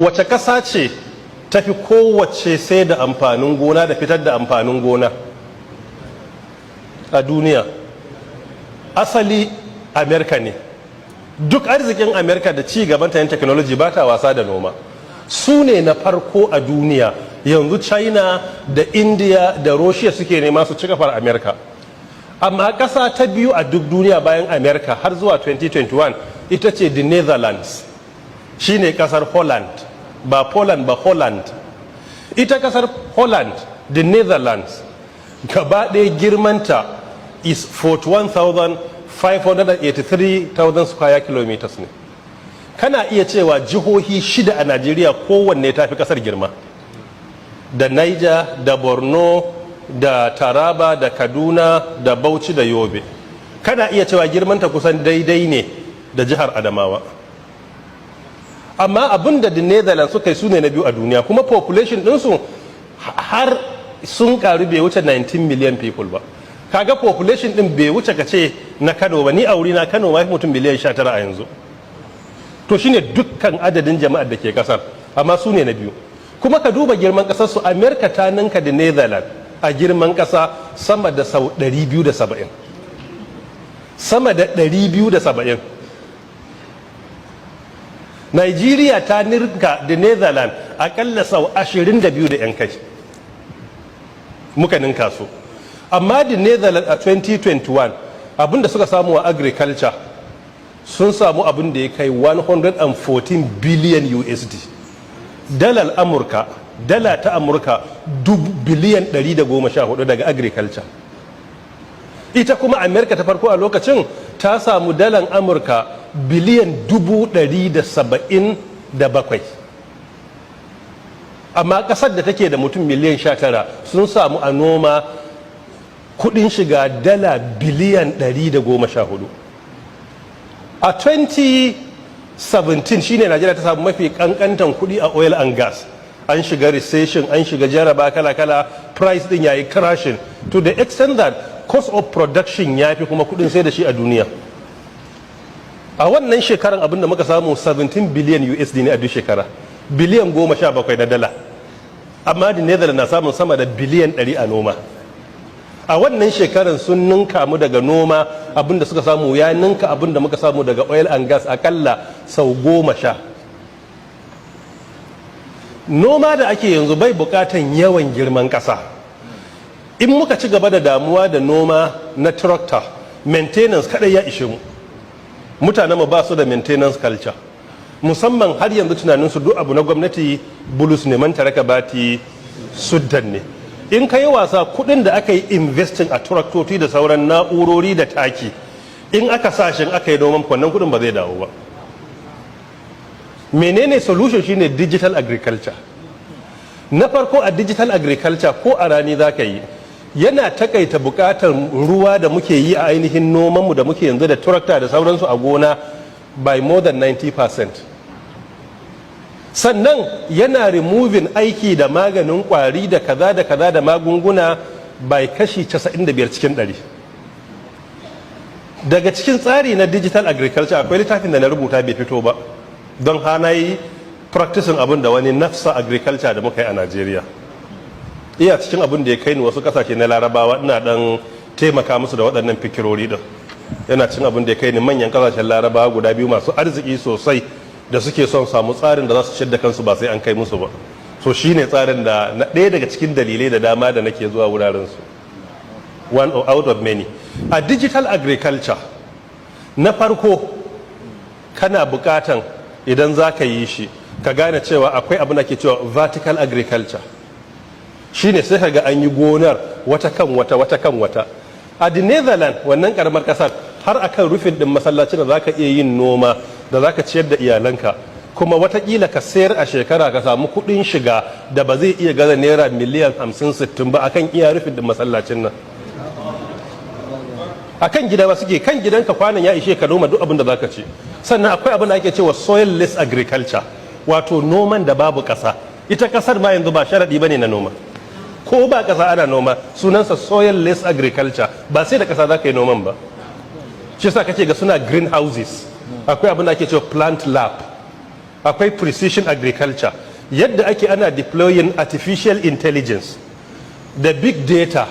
Wace ƙasa ce tafi kowace sai da amfanin gona da fitar da amfanin gona a duniya? Asali Amerika ne. Duk arzikin Amerika da ci gaban ta yin technology, ba ta wasa da noma. Su ne na farko a duniya. Yanzu China da India da Russia suke nema su ci kafar Amerika. Amma ƙasa ta biyu a duk duniya bayan Amerika har zuwa 2021 ita ce the Netherlands, shine kasar Holland, ba Poland ba, Holland. Ita kasar Holland, the Netherlands, gaba ɗaya girmanta is 41,583,000 square kilometers ne. Kana iya cewa jihohi shida a Najeriya kowanne ta fi kasar girma, da Niger da Borno da Taraba da Kaduna da Bauchi da Yobe. Kana iya cewa girmanta kusan daidai ne da jihar Adamawa. Amma abin da the Netherlands suka yi, su ne na biyu a duniya, kuma population ɗinsu har sun karu bai wuce 19 million people ba. Kaga population ɗin bai wuce ka ce na Kano ba. Ni a wuri na Kano ma mutum miliyan 19 a yanzu. To, shine dukkan adadin jama'ar da ke kasar, amma su ne na biyu. Kuma ka duba girman kasar su, America ta ninka da Netherlands a girman kasa sama da sau 270, sama da 270. Nigeria ta ninka da Netherlands akalla sau 22 da 'yan kai muka ninka su. Amma da Netherlands a 2021, abinda suka samu a agriculture, sun samu abin da ya kai 114 billion USD, dalar Amurka, dala ta Amurka biliyan 114 daga agriculture. Ita kuma Amerika ta farko a lokacin ta samu dalan Amurka biliyan 177,000. Amma kasar da take da mutum miliyan 19 sun samu a noma kudin shiga dala biliyan 114. A 2017 shine Najeriya ta samu mafi kankantan kudi a oil and gas. An shiga recession, an shiga jaraba kala-kala, price din yayi crashing to the extent that cost of production ya fi kuma kudin sai da shi a duniya. A wannan shekaran abinda muka samu 17 billion USD ne a duk shekara, biliyan 17 na dala. Amma da Netherlands na samun sama da biliyan 100 a noma. A wannan shekaran sun ninka mu daga noma. Abinda suka samu ya ninka abinda muka samu daga oil and gas akalla sau 10. Noma da ake yanzu bai bukatan yawan girman kasa. In muka ci gaba da damuwa da noma na tractor, maintenance kadai ya ishe mu. Mutanen mu ba su da maintenance culture, musamman har yanzu tunaninsu duk abu na gwamnati bulus ne, man taraka bati suddan ne. In ka yi wasa, kudin da aka yi investing a traktoci da sauran na'urori da taki, in aka sashen aka yi noman, wannan kudin ba zai dawo ba. Menene solution? Shine digital agriculture. Na farko, a digital agriculture, ko a rani za ka yi, yana takaita bukatar ruwa da muke yi a ainihin nomanmu da muke yanzu da tractor da sauransu a gona by more than 90%. Sannan yana removing aiki da maganin kwari da kaza da kaza da magunguna by kashi 95 cikin 100. Daga cikin tsari na digital agriculture, akwai littafin da na rubuta bai fito ba, don hana yi practicing abin da wani nafsa agriculture da muka yi a Najeriya. Iya cikin abin da ya kai ni wasu kasashe na Larabawa, ina dan taimaka musu da waɗannan fikirori din. Yana cin abin da ya kai ni manyan kasashen Larabawa guda biyu masu arziki sosai da suke son samu tsarin da za su ciyar da kansu ba sai an kai musu ba. So shine tsarin da na ɗaya daga cikin dalilai da dama da nake zuwa wuraren su, one out of many. A digital agriculture, na farko kana bukatan, idan za ka yi shi, ka gane cewa akwai abin da ke cewa vertical agriculture. Shine sai ka ga an yi gonar wata kan wata, wata kan wata. A the Netherlands, wannan karamar kasar, har akan rufin din masallacin da zaka iya yin noma da zaka ciyar da iyalanka, kuma watakila ka sayar a shekara ka samu kudin shiga da ba zai iya gaza naira miliyan 50, 60 ba akan iya rufin din masallacin nan. Akan gida ba suke kan gidanka, kwanan ya ishe ka noma duk abin da zaka ci. Sannan akwai abin da ake cewa soil-less agriculture, wato noman da babu ƙasa. Ita ƙasar ma yanzu ba sharaɗi bane na noma. Ko ba ƙasa ana noma, sunansa soil-less agriculture. Ba sai da ƙasa za ka yi noman ba. Shi yasa kake ga suna greenhouses. Akwai abin da ake cewa plant lab. Akwai precision agriculture, yadda ake ana deploying artificial intelligence da big data.